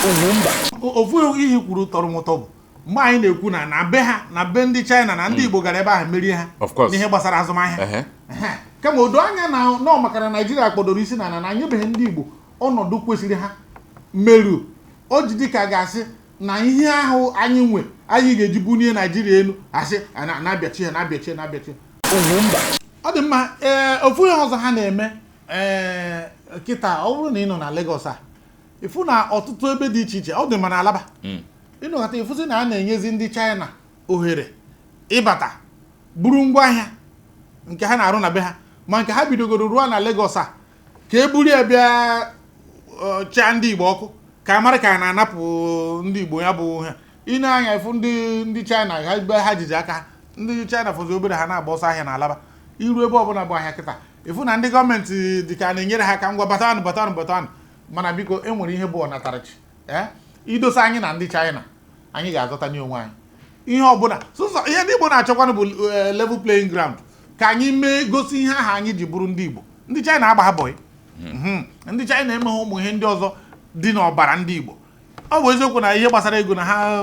Ugwumba. Ofu ihe kwuru tọrọ m ụtọ bụ mgbe anyị na-ekwu na be ha, na be ndị China, na ndị Igbo gara ebe ahụ merie ha Of course. n'ihe gbasara azụmahịa. Ehe. Ehe. Kama o doo anya na nọ maka na Naijiria kpọdoro isi na na anyebeghị ndị Igbo ọnọdụ kwesịrị ha meru o ji dịka ga-asị na ihe ahụ anyị nwe anyị ga-eji bunie Naijiria elu, asị na-abịachi ha, na-abịachi ha, na-abịachi ha. Ugwumba. Ọ dị mma. Ee, ofu ihe ọzọ ha na-eme, ee, kịta ọ bụrụ na ị nọ na Lagos a, ịfụ na ọtụtụ ebe dị iche iche, ọ dị ma na Alaba, ịnọkọta ịfụsị na a na-enyezi ndị China ohere ịbata buru ngwaahịa nke ha na-arụ na be ha, ma nke ha bidogoro ruo na Lagos a, ka e buru ya bịa chaa ndị Igbo ọkụ, ka a mara ka a na-anapụ ndị Igbo ya bụ ha. Ị na-anya ịfụ ndị China ha ebe ha jizi aka ha, ndị China fọzi obere ha na-agba ọsọ ahịa na Alaba. Iru ebe ọbụla bụ ahịa kịta, ịfụ na ndị gọọmenti dị ka a na-enyere ha aka, ngwa, batanụ, batanụ, batanụ. Mana biko, e nwere ihe bụ ọnatarachi, ee, idosa anyị na ndị China, anyị ga-azọta n'onwe anyị ihe ọbụla. Sụsọ ihe ndị Igbo na-achọkwanụ bụ level playing ground, ka anyị mee gosi ihe ahụ anyị ji bụrụ ndị Igbo. Ndị China agba ha bọyị. Ndị China emeghị ụmụ ihe ndị ọzọ dị n'ọbara ndị Igbo. Ọ bụ eziokwu na ihe gbasara ego na ha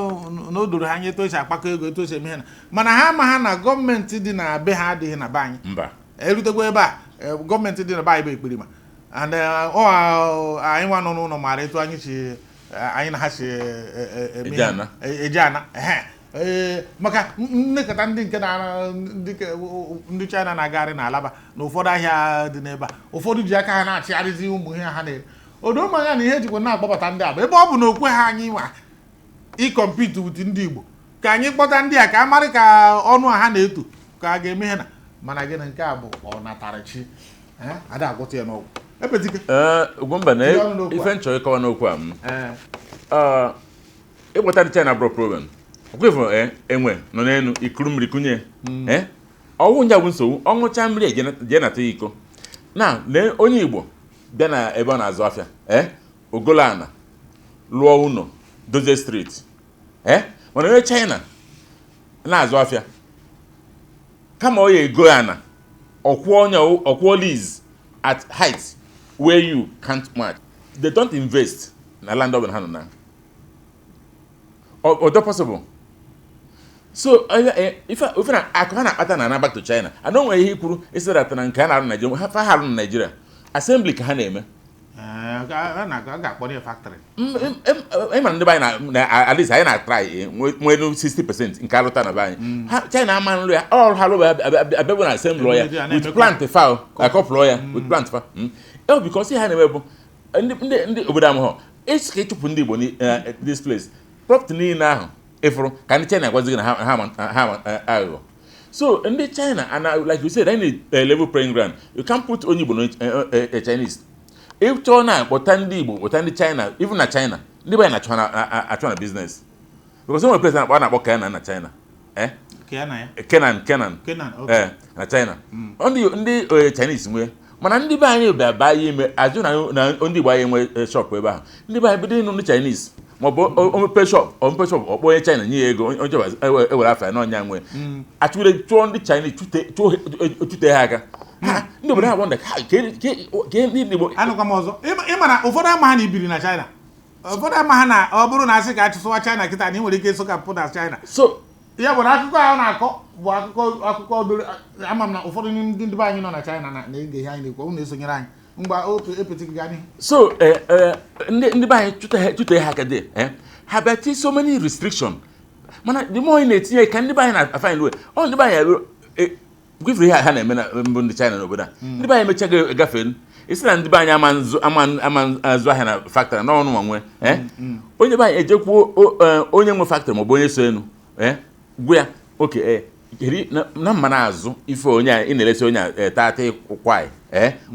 na o doro ha anya etu esi akpakọ ego, etu esi eme ihe na, mana ha ama ha na gọọmenti dị na be ha adịghị na be anyị. Mba. Erutekwa ebe a, gọọmenti dị na be anyị bụ ekperima and ọ anyị nwa nọ n'ụlọ maara etu anyị si anyị na ha si eme Eje ihe. ana. Eje ana. Ehe. Ee, maka nnekọta ndị nke na ndị ndị China na-agagharị n'Alaba na ụfọdụ ahịa dị n'ebe a, ụfọdụ ji aka ha na-achịgharịzi ụmụ ihe ha na-ere. Odo mmanya na ihe ejikwa na-akpọbata ndị a bụ ebe ọ bụ na okwe ha anyị nwa ịcompete with ndị Igbo, ka anyị kpọta ndị a ka a mara ka ọnụ a ha na-eto ka a ga-eme ihe na. Mana gịnị, nke a bụ ọnatarachi. Eh, ada agwọta ya n'ọgwụ epetike. Ee, Ugwumba, na Tinye ọnụ n'okwu a. ife nchọ ịkọwa n'okwu a m Ee. Ịkpọta ndị China bụrụ problem. Ọkwa enwe nọ n'elu ikuru mmiri kunye, ee, ọwụ nja bụ nsogbu. Ọ ṅụchaa mmiri, jee nata ya iko na lee onye Igbo bịa na ebe ọ na-azụ afịa, ee, ogolo ana lụọ ụlọ, dozie street, ee, mana onye China na-azụ afịa, kama ọ ya ego ana, ọkwụọ onye ọkwụọ lease at height where you can't match. They don't invest na land ọbụla ha nọ na ọ dị possible. So ife na akụ ha na-akpata na ana back to China. And o nwere ihe ikwuru ịsịrata na nke a na-arụ na Nigeria, ha fa ha arụ na Nigeria, assembly ka ha na-eme. Ee, a ga-akpọ ya factory. Ị mara ndị be anyị na at least anyị na-atry nwee 60% nke alụta na be anyị. Ha China ama nlụ ya, ọrụ ha lụba abịabụ na assembly ya with plant fa, akọpụlọ ya with plant fa. Ọ because ihe ha na-eme bụ ndị obodo amụghọ esi ka ịchụpụ ndị Igbo this place, property niile ahụ ịfụrụ ka ndị China gwazi gị na ha aghụghọ. So ndị China and like you said, anyị need a level playing ground. You can't put onye Igbo na Chinese. Ịchọọ na kpọta ndị Igbo, kpọta ndị China. Even na China, ndị be anyị na-achọ na achọ na business, because o nwere place a na-akpọ Kenan na China, eh. Ka ya na ya. Kenan, Kenan. Kenan, okay. Eh, na China. Ọ ndị Chinese nwee, mana ndị be anyị bịa baa ya ime azụ na ndị Igbo anyị enwe shop ebe ahụ. Ndị be anyị bido ịnụ ndị Chinese, maọbụ omepe shop, omepe shop, ọkpọ onye China, nye ya ego, onye ewere afọ ya na ọnya nwee achụre chụọ ndị Chinese, chute ha aka ha. Ndị obodo ha wonder ka ndị Igbo. Anụkwa m ọzọ. Ịma na ụfọdụ ama ha na ibiri na China, ụfọdụ ama ha na ọ bụrụ na asị ka achụsụwa China kịta, na ị nwere ike ịsụ ka pụ na China. So ya bụ na akụkọ ahụ na-akọ bụ akụkọ obere. Ama m na ụfọdụ ndị be anyị nọ na China na-ege ihe anyị na-ekwu, ọ na-esonyere anyị mgbe otu epeti gaa n'ihu. So ndị be anyị chụte ha aka dị, ha bịa ti so many restriction. Mana the more ị na-etinye ka ndị be anyị na-find way, ọ ndị be anyị gwefere ihe ha na-eme na mbụ ndị China n'obodo a, ndị be anyị emechago gafee. Isi na ndị be anyị ama nzụ ama azụ ahịa na factory n'ọnụ ma nwee, onye be anyị ejekwuo onye nwe factory maọbụ onye so enu, gwa ya oke, keri na mma na-azụ ife onye a ị na-eresi onye a 30 kwai,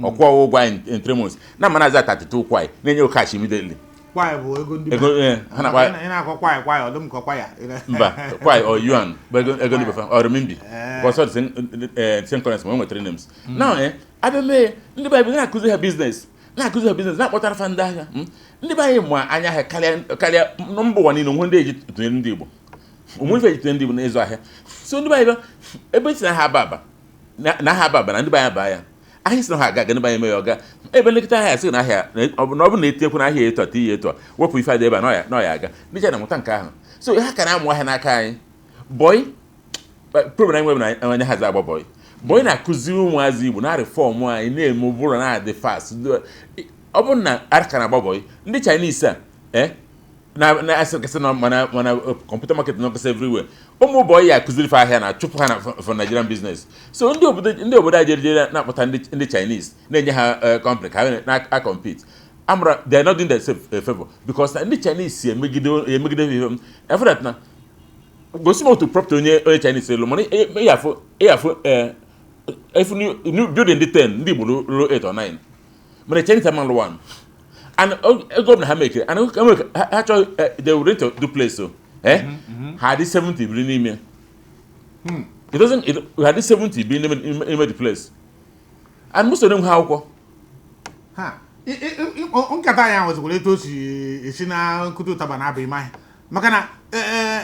ọkwụọ ụgwọ anyị in 3 months, na mma na-azụ 32 kwai, na-enye cash immediately. Kwai bụ ego ndị Ego ha na-akpa. Ị na-akọ kwai kwai, ọ dị m ka kwaya. Mba, kwai or yuan bụ ego ndị befa or renminbi, because all the same currency, ma o nwetara names now. Abịa mee ndị be anyị na-akụzi ha business, na-akụzi ha business, na-akpọtara fa ndị ahịa. Ndị be anyị ma anya ahịa karịa mba ụwa niile. Onwe ndị eji tụnyere ndị Igbo, onwe ife eji tụnyere ndị Igbo n'ịzụ ahịa. So ndị be anyị bịa ebe si na ha aba aba na ha aba aba na ndị be anyị baa ya, anyị si na ha aga aga, ndị be anyị eme ya ọga. Ebe nlekọta ahịa sị na ahịa na ọ bụ na etinyekwu na ahịa etu a, tinye etu a, wepụ ife adị ebe a, na ọ ya aga. Ndị China mụta nke ahụ, so ha ka na-amụ ahịa n'aka anyị. Boy problem anyị nwere na onye hazi agba boy boy na-akụziri ụmụazị Igbo na reform anyị na-eme ụbụrụ na-adị fast. Ọ bụrụ na a ka na-agba boy, ndị Chinese a na asị kasị na mana computer market nọ kasị everywhere, ụmụ boy ya akụziri fa ahịa na chụpụ ha na for Nigerian business. So ndị obodo a jere jere na-akpọta ndị Chinese na-enye ha company ka ha na-compete amara, they are not doing themselves a favor, because na ndị Chinese si emegide ihe m that na gosi m otu property onye Chinese elu, mana ịyafụ efu new building dị 10, ndị Igbo ruo 8 or 9, mana Chinese ama lụ 1. And ego ọbụla ha mekere and ha chọọ, they will rent a duplex, so ha dị 70 biri n'ime. It doesn't it, ha dị 70 biri n'ime the place, and most of them ha akwụkwọ. Ha nkata anyị nwezikwara etu o si esi na nkụta ụtaba na-aba ime ahịa, maka na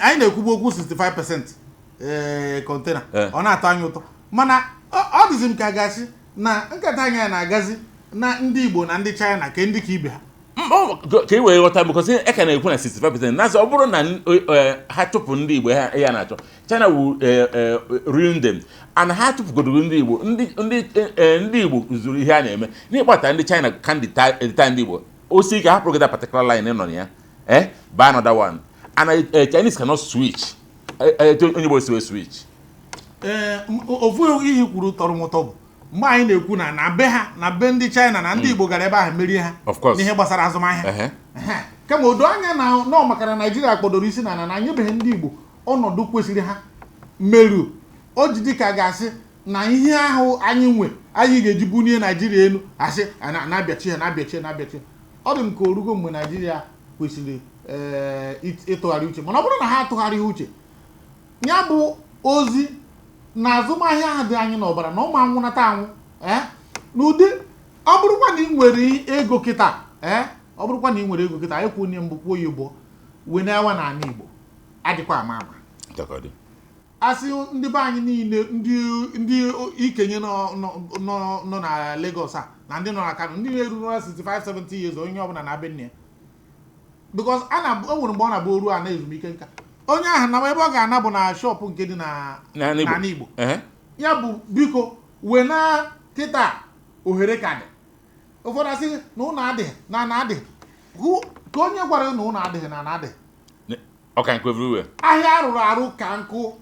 anyị na-ekwubu okwu 65% container. Ọ na-atọ anyị ụtọ, mana ọ dịzi m ka gasị na nkata anyị a na-agazi na ndị Igbo na ndị China ka ndị ka ibe ha. Ka ị wee ghọta, because e ka na-ekwu na 65% na ọ bụrụ na ha chụpụ ndị Igbo, ha ya na-achọ China wu ruin them, and ha chụpụgodoro ndị Igbo, ndị Igbo zuru ihe a na-eme n'ịkpata ndị China kan dịta ndị Igbo osi ike hapụrụ gị that particular line nọ na ya, buy another one, and Chinese cannot switch onye Igbo si wee switch. Ee, ofu ihe kwuru tọrọ m ụtọ bụ mgbe anyị na-ekwu na be ha, na be ndị China, na ndị Igbo gara ebe ahụ merie ha Of course. n'ihe gbasara azụmahịa. Kama o doo anya na nọ maka na Naijiria kpọdoro isi na anyebeghị ndị Igbo ọnọdụ kwesịrị ha meru o ji dị ka ga-asị na ihe ahụ anyị nwe anyị ga-eji bunie Naijiria elu, asị na-abịachi ha, na-abịachi ha, na-abịachi ha. Ọ dị m ka orugo mgbe Naijiria kwesịrị ịtụgharị uche, mana ọ bụrụ na ha atụgharịghị uche, ya bụ ozi na azụmahịa ahụ dị anyị n'ọbara na ụmụ anwụnata anwụ n'ụdị. Ọ bụrụkwa na ị nwere ego kịta, ọ bụrụkwa na ị nwere ego kịta, anyị kwuo onye mbụ kwuo ya igbo wee na-awa n'ala Igbo adịkwa ama ama. Takọdị. Asị ndị be anyị niile, ndị ikenye nọ na Lagos a na ndị nọ na Kano, ndị na-eruru na 65 70 years, onye ọbụla na-abịa nne ya, because a na o nwere mgbe ọ na-abụ oru a na ezumike nka, onye ahụ na ebe ọ ga-ana bụ na shop nke dị na N'ala Igbo. n'ala Igbo. Ya bụ, biko, wee na kịta ohere ka dị. Ụfọdụ asị na ụlọ adịghị na ana adịghị. Hụ ka onye gwara gị na ụlọ adịghị na ana adịghị. Ọka nkụ everywhere. Ahịa arụrụ arụ ka nkụ,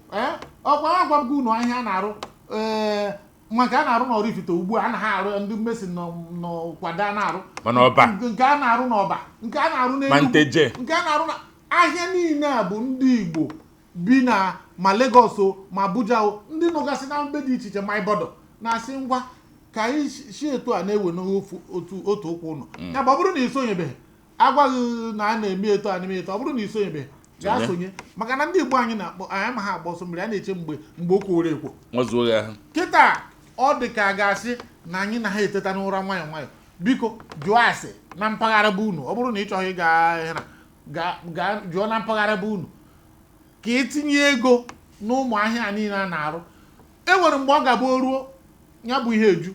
ọkwa ya gwa m gị unu ahịa a na-arụ, ee, maka a na-arụ n'Oraifite ugbu a, anaghị arụ ndị mmesi nọ kwado a na-arụ. Mana Ọba. Nke a na-arụ n'Ọba, nke a na-arụ Ma n'Enugu, Nteje. nke a na-arụ na ahịa niile a bụ ndị Igbo bi na ma Lagos o, ma Abuja o, ndị nọgasị na mbe dị iche iche, ma Ibadan, na-asị ngwa ka anyị si etu a na-ewe n'ofu otu ụkwụ ụlọ ya bụ. Ọ bụrụ na ị sonyebeghị, agwaghị na a na-eme etu a na-eme etu, ọ bụrụ na ị sonyebeghị, gaa Sonye. sonye, maka na ndị Igbo anyị na-akpọ anyị amaghị agba ọsọ mmiri, a na-eche mgbe o kworo ekwo. Nwazuo ya ahụ. Kịta ọ dị ka a ga-asị na anyị na ha eteta n'ụra nwayọọ nwayọọ. Biko jụọ ase na mpaghara be unu. Ọ bụrụ na ị chọghị ịga ihe na gaa jụọ na mpaghara be unu ka etinye ego n'ụmụ ahịa a niile a na-arụ. E nwere mgbe ọ ga-abụ o ruo, ya bụ ihe eju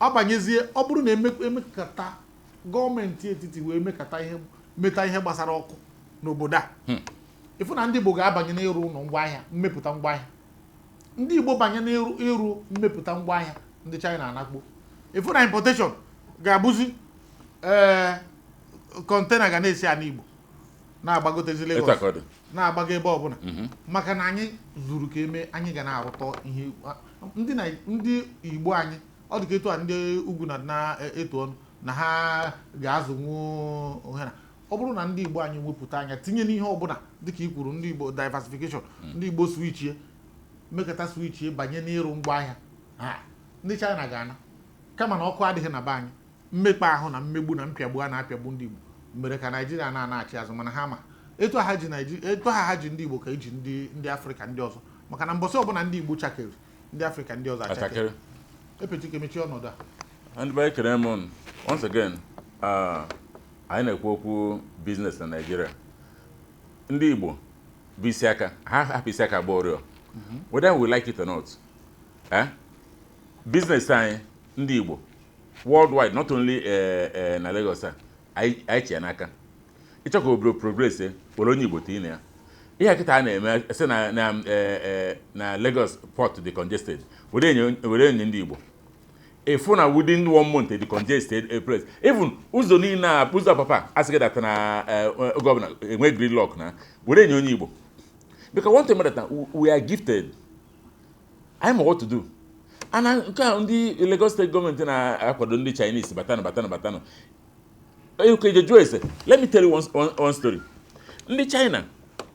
ọ banyezie. Ọ bụrụ na emekata gọọmenti etiti wee mekata ihe, meta ihe gbasara ọkụ n'obodo a, ịfụ na ndị Igbo ga-abanye n'ịrụ ụlọ ngwaahịa, mmepụta ngwaahịa. Ndị Igbo banye n'ịrụ ịrụ mmepụta ngwaahịa, ndị China anakpo. Ịfụ na importation ga-abụzi container ga na-esi ala Igbo na-agbagotezi Etu a Lagos, ka ọ dị. na-agbago ebe ọbụla, maka na anyị zuru ka eme. Anyị ga na-arụtọ ihe ndị na ndị Igbo anyị. Ọ dị ka etu a ndị ugwu na na-etu ọnụ na ha ga-azụnwu ohere. Ọ bụrụ na ndị Igbo anyị wepụta anya tinye n'ihe ọbụla, dịka i kwuru, ndị Igbo diversification, ndị Igbo switchie, mekata switchie banye n'ịrụ ngwaahịa ha, ndị China ga-ana. Kama na ọkụ adịghị na be anyị, mmekpa ahụ na mmegbu na mpịagbu a na-apịagbu ndị Igbo mere ka Naijiria na-achị azụ. Mana ha ma etu ha ji Naijiria, etu ha ji ndị Igbo ka eji ndị Afrịka ndị ọzọ, maka na mbọsị ọbụla ndị Igbo chakere, ndị Afrịka ndị ọzọ achakere. Achakere. Epechike, mechie ọnọdụ a. Ndị be anyị, ekele m unu. Once again, anyị na-ekwu okwu business na Nigeria. Ndị Igbo bụ isi aka ha hapụ isi aka agba ọrịọ, whether we like it or not, business anyị ndị Igbo Worldwide, not only na Lagos a anyị chi ya n'aka. Ịchọ ka obodo progress, were onye Igbo tinye na ya. Ihe a kịta a na-eme sị na Lagos port dị congested, were enye ndị Igbo, ịfụ na within one month dị congested a place. Even ụzọ niile a, ụzọ papa asịghị data na oge ọbụla enwe gridlock, na were enye onye Igbo. Because one thing about that, we are gifted. Anyị ma what to do. Ana nke a ndị Lagos State gọọmenti na-akwado ndị Chinese batanụ, batanụ, batanụ. Okay, jụọ ese. Let me tell you one story. Ndị China,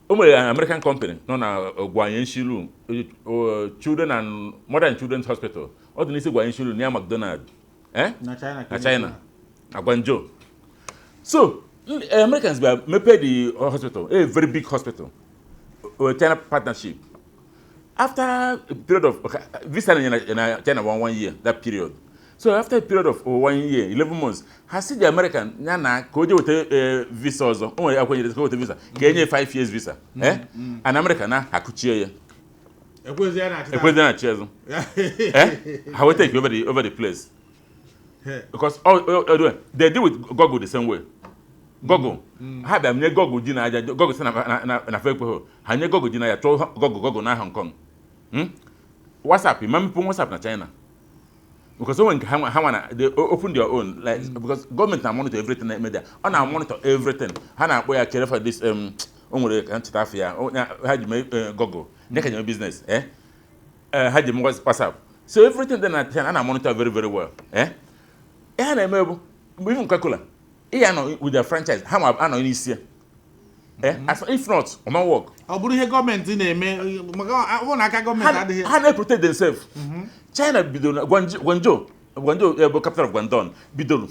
o nwere an American company nọ na Guanyin, Children and Mother and Children's Hospital. Ọ dị n'isi Guanyin near McDonald, eh? Na China. Na China, na Guangzhou. So ndị Americans bịa mepee the hospital, a very big hospital, China partnership. After a period of, okay, visa na China one year, that period. So after a period of 1 year 11 months, ha si the American ya na ka o jee weta visa ọzọ. O nwere akwụkwọ nyere ka o weta visa ka enye 5 years visa, eh, and America na akụchie ya. Ekwezi ya na-achịta. Ekwezi na chi azụ, eh, ha wee take over the place because all they deal with Google the same way. Google, ha bịa nye Google ji na aja. Google si na fa ekweghị ha nye Google ji na aja, chọọ Google na Hong Kong. WhatsApp, ma mmepe WhatsApp na China, because o nwere nke ha nwa na they open their own, like, because gọọmenti na monitor everything na-eme there. Ọ na monitor everything. Ha na-akpọ ya chere for this, o nwere ka ncheta afọ ya. Ha ji mee Google nye ka nye business, eh. Ha ji mee WhatsApp. So everything dị na China a na monitor very very well, eh. Ihe ha na-eme bụ mgbe even Coca-Cola ị ya nọ with their franchise, ha nwa anọ n'isi ya, eh, as if not, ọ ma work. Ọ bụrụ ihe gọọmenti na-eme, maka ọ bụrụ na aka gọọmenti adịghị. Ha na-protect themselves. China bidoro na Guangzhou, bụ capital of Guangdong, bidoro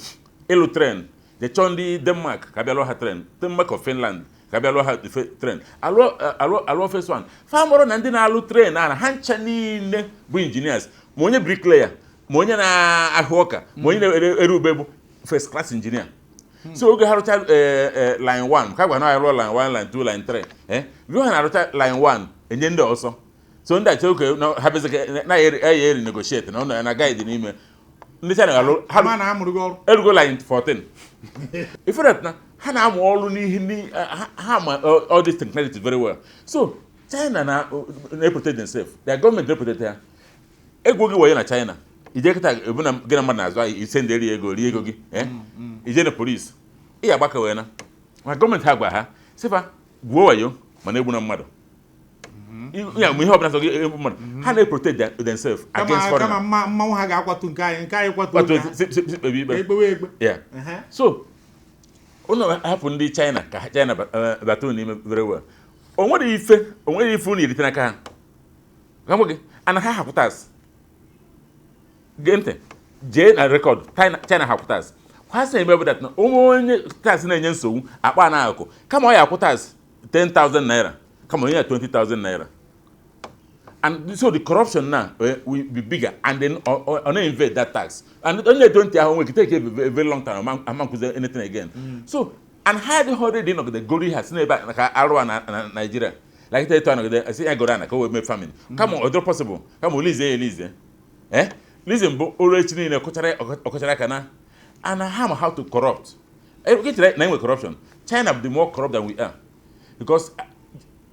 ịlụ train. They chọọ ndị Denmark ka bịa lụọ ha train, Denmark of Finland ka bịa lụọ ha train. Alụọ first one, fa mụrụ na ndị na-alụ train a na ha ncha niile bụ engineers, ma onye bricklayer, ma onye na-ahụ ọka, ma onye na-ere ube bụ first class engineer. So oge ha rụcha line 1, ka gwa na ya rụọ line 1, line 2, line 3, eh, before ha na-arụcha line 1, enye ndị ọsọ. So ndị achọ oke na ha bịazi ka na ya eri negotiate na ọ na guide n'ime ndị China alụ ha. Ma na ha mụrụ gị ọrụ. Erugo line 14. Ife that na ha na-amụ ọrụ n'ihi ndị ha ma all this technology very well. So China na na-protect themselves, their government na-protect ha. Egwu gị wee na China, ije kịta ebu na gị na mmadụ na-azụ ahịa, ise ndị eri ego, rie ego gị, eh, ije na polisi ị agbaka wee na ma gọọmenti ha gwa ha sịfa gwuo wayo, mana egbu na mmadụ ya mgbe ihe ọbụla sọ gị egbu mmadụ. Ha na-protect themselves against kama foreigner. Mma mmanwụ ha ga-akwatu nke anyị kwatu. Kwatu. Nke ha. Si kpebe ikpe. Ekpewe ekpe. Yeah. Ehe. So unu hapụ ndị China ka China bata unu n'ime very well. O nwere ife unu erite n'aka ha. Ka m gwa gị, ana ha hapụ tax. Gee ntị, jee na record China. China hapụ tax. Ha sị eme bụ that na onwe onye tax na-enye nsogbu akpa na akụ, kama ọ ya akwụ tax 10,000 naira, kama onye ya 20,000 naira. And so the corruption now will be bigger, and then ọ na-invade that tax, and onye 20 ahụ nwere ike take a very long time ama nkwụzi anything again. So and ha adịghị already nọgide goro ihe a si n'ebe a ka arụ a na Nigeria, like etu anọgide esi ya goro ana ka o wee mee farming, kama ọ dịrọ possible, kama o lizie ya elizie, eh, lizie mbụ oru echi niile ọkọchara aka na and ha ma how to corrupt. Chere na enwe corruption. China bụ the more corrupt than we are, because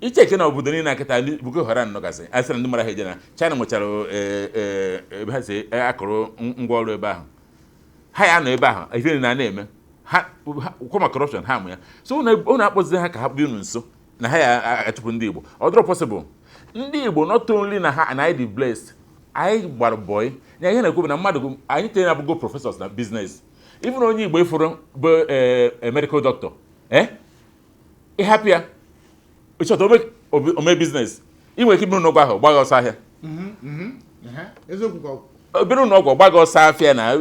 icheke na obodo niile akịta ndị Boko Haram nọgasị, a sị na ndị mara ha eje na China nwechara ebe ha si akụrụ ngwaọrụ ebe ahụ ha ya nọ ebe ahụ, ife niile a na-eme ha kwama corruption ha mụ ya. So unu akpọzi ha ka ha bịa unu nso na ha ya achụpụ ndị Igbo. Ọ dịrọ possible. Ndị Igbo, not only na ha na anyị dị blessed, anyị gbara boy na ihe na-ekwu bụ na mmadụ anyị tere abụgo professors na business. Even onye Igbo ịfụrụ bụ medical doctor, eh, ịhapụ ya ịchọta ome business, ị nwere ike iburu n'ụgwọ ahụ gbagha ọsọ ahịa. Eziokwu ka ọ obere ụlọ ọgwụ gbaga ọsọ afịa na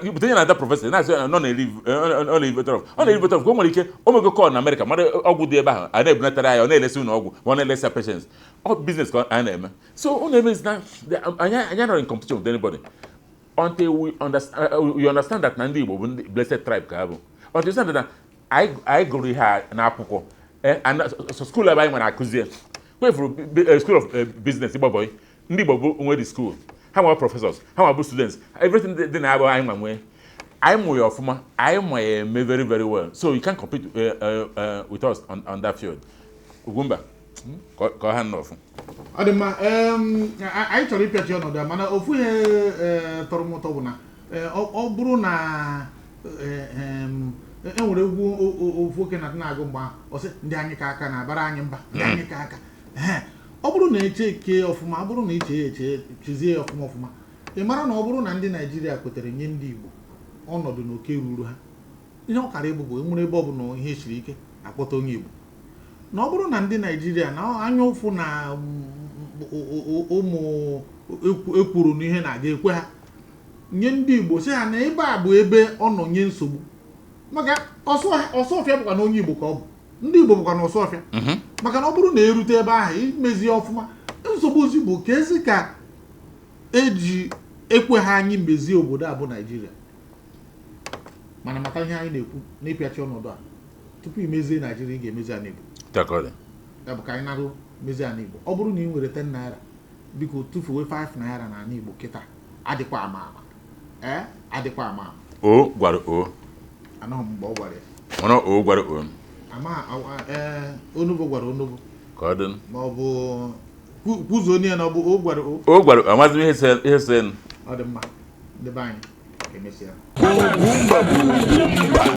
ibute ya na ada professor na-asị na ọ na-eri better off, ka o nwere ike o mego call na Amerịka, mara ọgwụ dị ebe ahụ a na-ebunatara ya, ọ na-elesi ụlọ ọgwụ ma ọ na-elesi patients. Ọ business ka a na-eme. So ọ na-eme na anyị anọrọ in competition with anybody until we understand that na ndị Igbo bụ ndị blessed tribe ka ha bụ, until we understand that na anyị gụrụ ihe a n'akwụkwọ, and so school ebe anyị nwere akụzie kwefuru school of business Igbo boy, ndị Igbo bụ nwe the school, ha nwa professors, ha nwa bụ students, everything dị na-abụ anyị nwa nwee. Anyị mụ ya ọfụma, anyị ma ya eme very very well, so you can't compete with us on that field. Ugwumba, ka ọ ha nnọọ. Ọ dị mma. Anyị chọrọ ịpịachi ọnọdụ a, mana ofu ihe tọrọ m ụtọ bụ na ọ bụrụ na e nwere egwu ofu oke na na-agụ mgbe ahụ, ọ sị ndị anyị ka aka na-abara anyị mba, ndị anyị ka aka. Ehe, ọ bụrụ na eche ke ọfụma, ọ bụrụ na iche ya eche, chezie ya ọfụma ọfụma, ị mara na ọ bụrụ na ndị Naijiria kwetere nye ndị Igbo ọnọdụ na oke ruru ha, ihe ọ kara ịbụ bụ enwere ebe ọ bụ na ihe siri ike, akpọta onye Igbo. Na ọ bụrụ na ndị Naijiria na anya ụfụ na ụmụ ekwuru na ihe na-aga ekwe ha nye ndị Igbo, sị ha na ebe a bụ ebe ọ nọ nye nsogbu, maka ọsọfịa bụkwa na onye Igbo ka ọ bụ, ndị Igbo bụkwa na ọsọfịa, maka na ọ bụrụ na erute ebe ahụ imezi ọfụma, nsogbu ozi bụ ka ezi ka eji ekwe ha anyị mezie obodo a bụ Naijiria. Mana mata ihe anyị na-ekwu n'ịpịachi ọnọdụ a, tupu imezie Naijiria, ị ga-emezi ala Igbo. Ya bụ ka anyị narụ mezie ala Igbo. Ọ bụrụ na ị nwere 10 naira, biko tụfuwe 5 naira n'ala Igbo kịta. Adịkwa ama ama, ee, adịkwa ama ama. O gwara o. Anọghị m mgbe ọ gwara ya. Mana o gwara o. Ama ee, onubo gwara onubo. Ka ọ dị. Ma ọ bụ kwuzuo onye ya na ọ bụ o gwara o. O gwara, amaghịzi m ihe se. Ọ dị mma, ndị be anyị, ka emesịa. Ugwumba bụ Ugwumba.